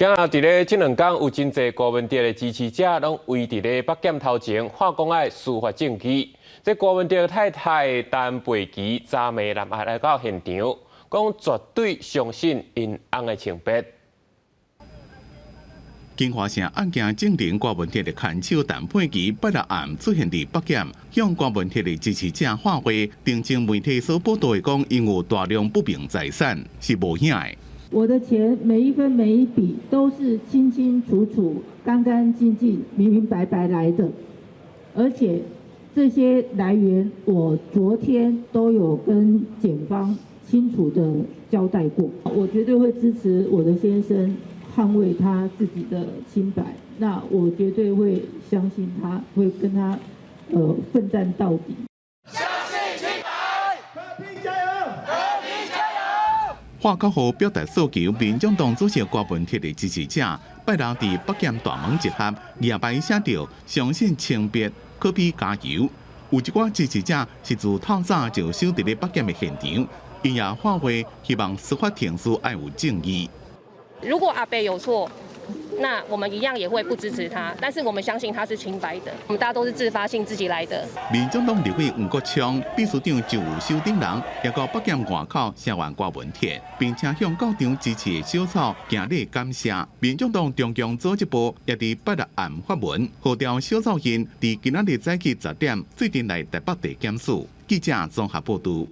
今仔佇咧這兩工有真濟柯文哲的支持者，攏圍佇咧北檢頭前，喊講愛司法正義。這柯文哲太太陳佩琪昨暝來來到現場，講絕對相信𪜶翁的清白。金華城案件證人柯文哲的牽手陳佩琪拜六暗出現佇北檢，向柯文哲的支持者喊話，澄清媒體所報導的講𪜶有大量不明財產是無影的。我的錢每一分每一筆都是清清楚楚、乾乾淨淨、明明白白來的，而且這些來源我昨天都有跟檢方清楚的交代過。我絕對會支持我的先生捍衛他自己的清白，那我絕對會相信他，會跟他奮戰到底。相信清白，柯 P 加油，柯 P 加油。喊口號表達訴求，民眾黨主席柯文哲的支持者拜六佇北檢大門集合，舉牌寫著相信清白，柯 P 加油。有一寡支持者是自透早就守佇咧北檢的現場，𪜶也喊話希望司法程序愛有正義。如果阿伯有錯，那我們一樣也會不支持他，但是我們相信他是清白的。我們大家都是自發性自己來的。民眾黨立委黃國昌、秘書長周宇修等人也到北檢外口聲援柯文哲，並且向到場支持的小組行禮感謝。民眾黨中央組織部也佇拜六暗發文，號召小組𪜶佇今仔日早起10點，做陣來台北地檢署。記者綜合報導。